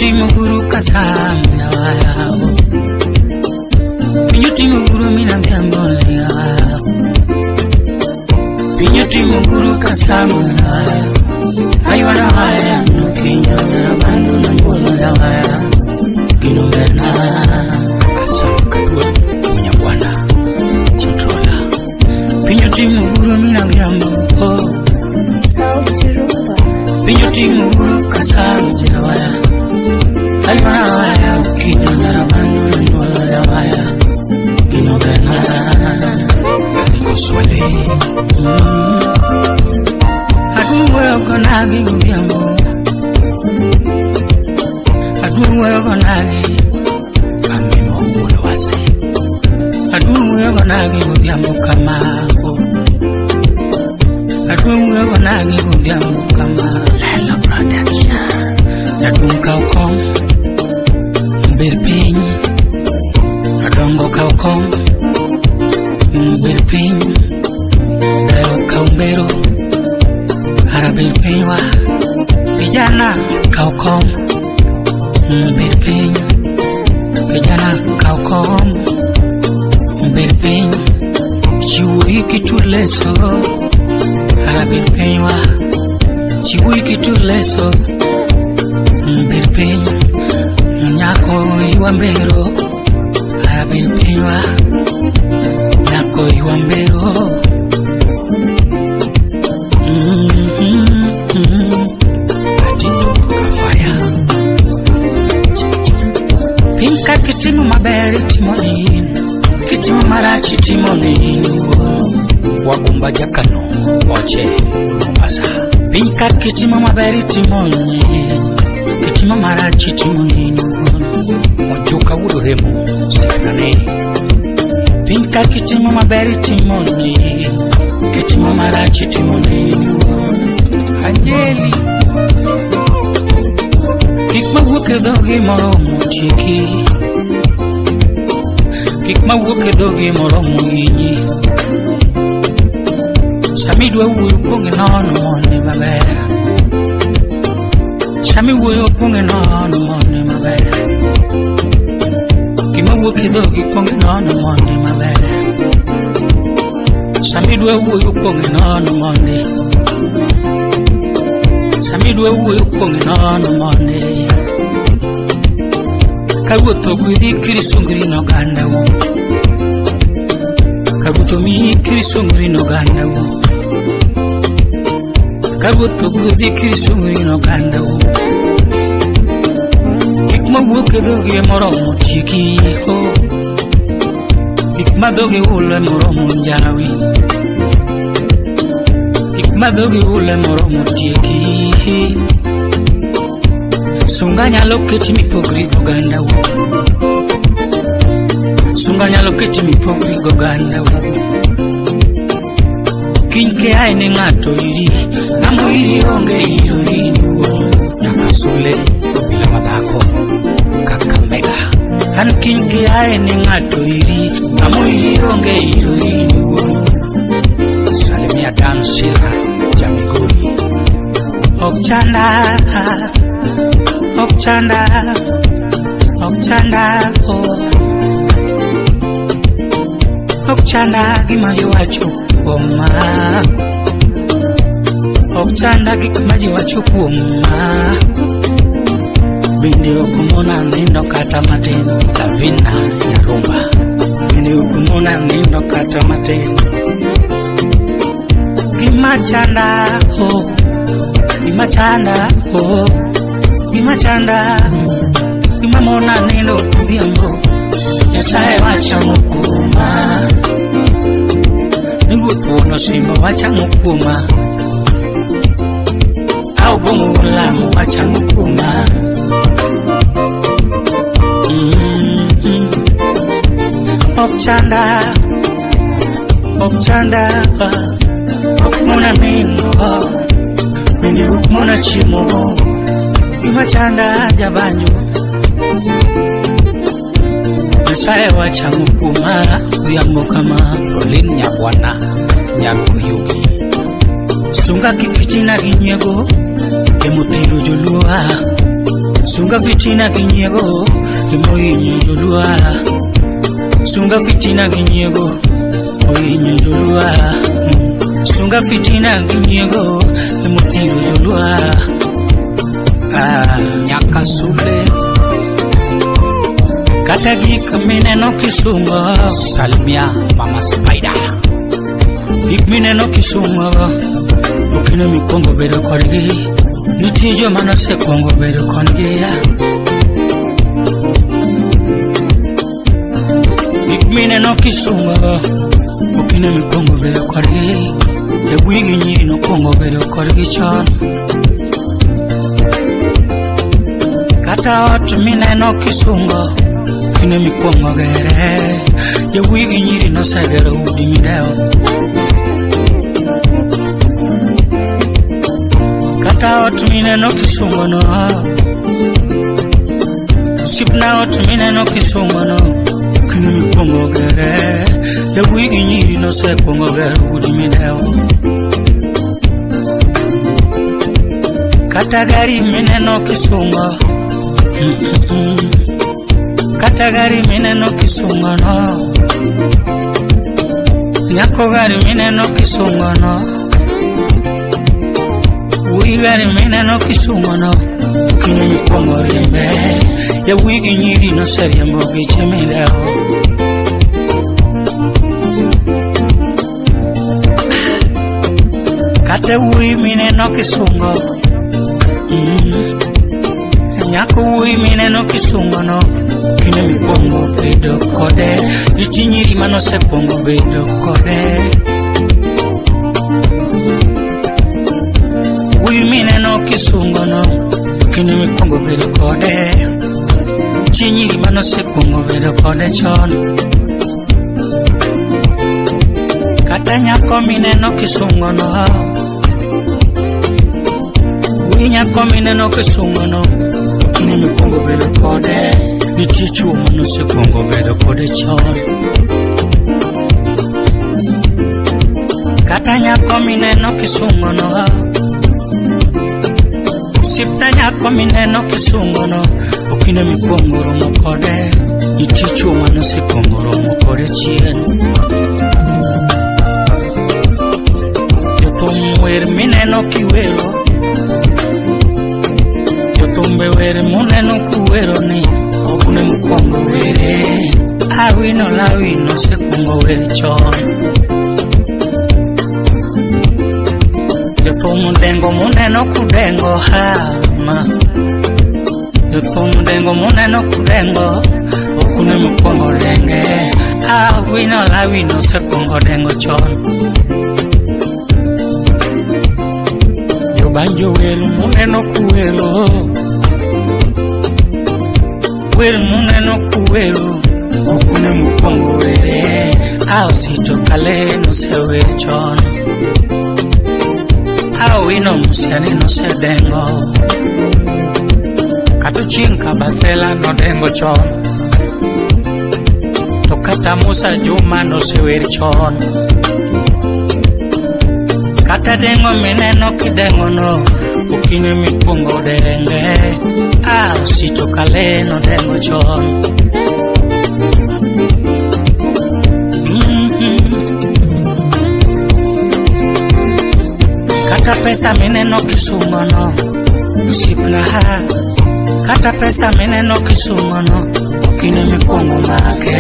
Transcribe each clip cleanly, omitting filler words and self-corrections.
Pinyo timo guru kasam ya Pinyo timo guru mina biambolea Pinyo timo guru kasam Aywana haya no kinyo na bandu na ngolo ya waya Kinumbena Asam kadua punya bwana Controla Pinyo timo guru mina biambo Sauti Rumba. Pinyo timo guru kasam ya waya Aywana kinyo na bandu na ngolo ya waya Kinumbena Aliko swale Aduwe okonagi godhiambo Aduwe okonagi Amino wuod wase Aduwe okonagi godhiambo kamako Aduwe okonagi godhiambo kama Lelo Production Jaduong' kaw kom bed piny Adongo kaw kom bed piny Dayo kaw mbero Ara bed piny wa Vijana kaw kom bed piny Kijana kaw kom bed piny Chiwo kitur leso Ara bed piny wa Chiwo kitur leso bed piny Nyako ywa mbero Ara bed piny wa Nyako ywa mbero Atito kafaya Piny ka kitimo maber itimo in Kitimo marach itimo ni Wagumba jakano oche Mombasa Piny ka kitimo maber itimo ni Kitimo marach itimo ni Mojuka wuod Remo Signane Piny ka kitimo maber itimo ni Kitimo marach itimo ni Anjeli Gik mawuok e dhogi moromo tieki Gik mawuok e dhogi moromo hinyi Sama idwa wuoyo kuong inono mondi maber Sama iwuoyo kuong inono mondi maber Gima wuok e dhogi kuong inono mondi maber Sama idwa wuoyo kuong inono mondi Sama idwa wuoyo kuong inono mondi Ka ruoth ogwedhi kirisungri nogandau Ka ruoth omiyi kirisungri nogandau Ka ruoth ogwedhi kirisungri nogandau Gik mawuok e dhogi moromo tieki ho Gik ma dhogi hulo moromo njawi Gik ma dhogi hulo moromo tieki Sunga nyalo keti mipogri gogandau Sunga nyalo keti mipogri gogandau Kiny kiae ne ng'ato iri Ng'amo iri onge iro in wuon Nyaka sule obila madhako Kakamega An kiny kiae ne ng'ato iri Ng'amo iri onge iro in wuon Salimia Dan Sila Jamigori Ok chanda Ok chanda Ok chanda oh Ok chanda gima ji wacho kuoma Ok chanda gik ma ji wacho kuoma Bende ok mona nindo kata matin Lavina Nyarumba Bende ok mona nindo kata matin Gima chanda oh Gima chanda oh Gima chanda Gima mona nindo odhiambo Nyasaye wachamo kuoma Ni ruoth wuon osimbo wachamo kuoma Au bongo wuon lamo wachamo kuoma Ok chanda Ok chanda Ok mona nindo Bende ok mona chiemo Gima chanda jabanjo Nyasaye wachamo kuoma odhiambo kama Rolin Nyabwana Nyakoyugi Sunga gi fitina gi nyiego Emothiro joluo Sunga fitina gi nyiego emohinyo joluo. Sunga fitina gi nyiego ohinyo joluo. Sunga fitina gi nyiego emothiro joluo. Nyakasule. Kata gik mineno kisungo. Salimia Mama Spider. Gik mineno kisungo okine mikwongo bedo kodgi. Nitie joma nosekwongo bedo kodgi. Gik mineno kisungo okine mikwongo bedo kodgi. Yawuoyi gi nyiri nokwongo bedo kodgi chon. Kata ot mineno kisungo okine mikwongo gere. Yawuoyi gi nyiri nosegero udi midewo. Kata ot mineno kisungo no, osiepna ot mineno kisungo no okine mikwongo gere. Yawuoyi gi nyiri nosekwongo gero udi midewo. Kata gari mineno kisungo, kata gari mineno kisungo no, nyako gari mineno kisungo no, wuoyi gari mineno kisungo no okine mikwongo riembe. Yawuoyi gi nyiri noseriembo geche midewo. Kata wuoyi mineno kisungo, nyako wuoyi mineno kisungo no okine mikwongo bedo kode. Nitie nyiri manosekwongo bedo kode. Wuoyi mineno kisungo no okine mikwongo bedo kode. Nitie nyiri manosekwongo bedo kode chon. Kata nyako mineno kisungo no, wuoyi nyako mineno kisungo no okine mikwongo bedo kode. Nitie chuo manosekwongo bedo kode chon. Kata nyako mineno kisungo no, osiepna nyako mineno kisungo no okine mikwongo romo kode. Nitie chuo manosekwongo romo kode chien. Jothum wer mineno kiwero, jothumbe wer muneno kuwero ni okune mukwongo were. Awino Lawi nosekwongo wer chon. Jothum dengo muneno kudengo hama, jothum dengo muneno kudengo okune mukwongo denge. Awino Lawi nosekwongo dengo chon. Jobanjo wer muneno kuwero, wer muneno kuwero okune mukwongo were. Aosito Kale nosewer chon. Awino Musiani nosedengo. Kata Ochieng' Kabasela nodengo chon. To kata Musa Juma nosewer chon. Kata dengo mineno kidengo no okine mikwongo denge. Aosito Kale nodengo chon. Kata pesa mineno kisungo no osiepna, kata pesa mineno kisungo no okine mikwongo make.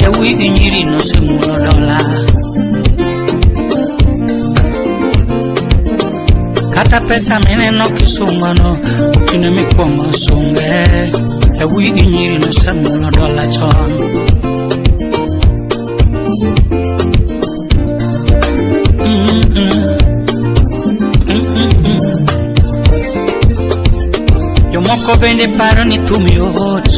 Yawuoyi gi nyiri nosemulo dola. Kata pesa mineno kisungo no okine mikwongo sunge. Yawuoyi gi nyiri nosemulo dola chon. Jomoko bende paro ni thum yot.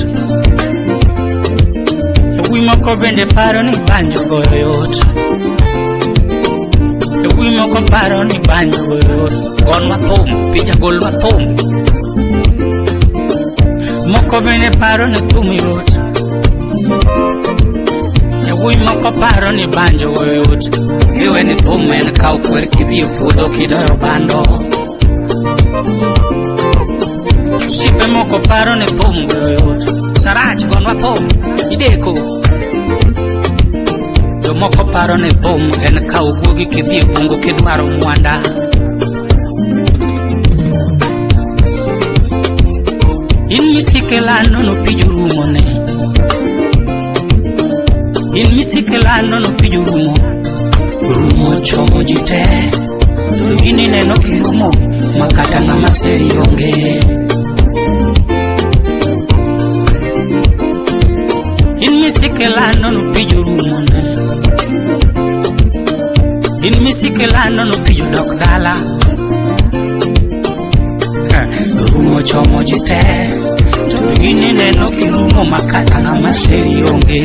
Yawuoyi moko bende paro ni banjo goyo yot. Yawuoyi moko paro ni banjo goyo yot. Gonwa thum, picha golwa thum. Moko bende paro ni thum yot. Yawuoyi moko paro ni banjo goyo yot. Giwe ni thum en kaw kwer kidhi e puodho kidoyo bando. Osiepe moko paro ni thum goyo yot. Sarach gonwa thum, ideko. Jomoko paro ni thum en kawo guogi kidhi e bungu kidwaro mwanda. In misike lando no pij rumo ne. In misike lando no pij rumo. Rumo chomo ji te. To in ineno kirumo ma kata ng'ama seri onge. In misike lando no pij rumo ne. In misike lando no pij dok dala. Rumo chomo ji te. To in ineno kirumo ma kata ng'ama seri onge.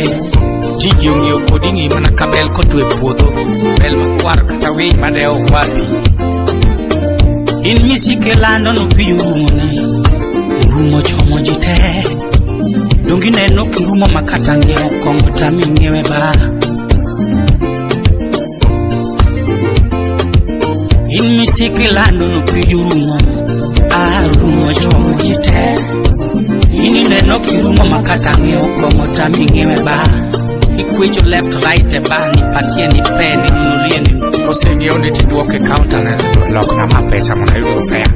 Tiji ong'iyo kodi ng'i mana ka bel kotwe e puodho, bel makwar kata winy madewo kwathi. In misike lando no pij rumo ne. Rumo chomo ji te. Donge ineno kirumo ma kata ng'iewo kong'o tami ng'iewe ba. In misike lando no pij rumo. Ah, rumo chomo ji te. In ineno kirumo ma kata ng'iewo kong'o tami ng'iewe ba. Ikwecho left right e bar nipatie nipe ninunulie ni oseng'iew ni tiduoke counter ne lokna ma pesa mondo ayud fare.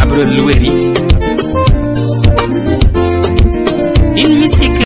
Abiro lweri.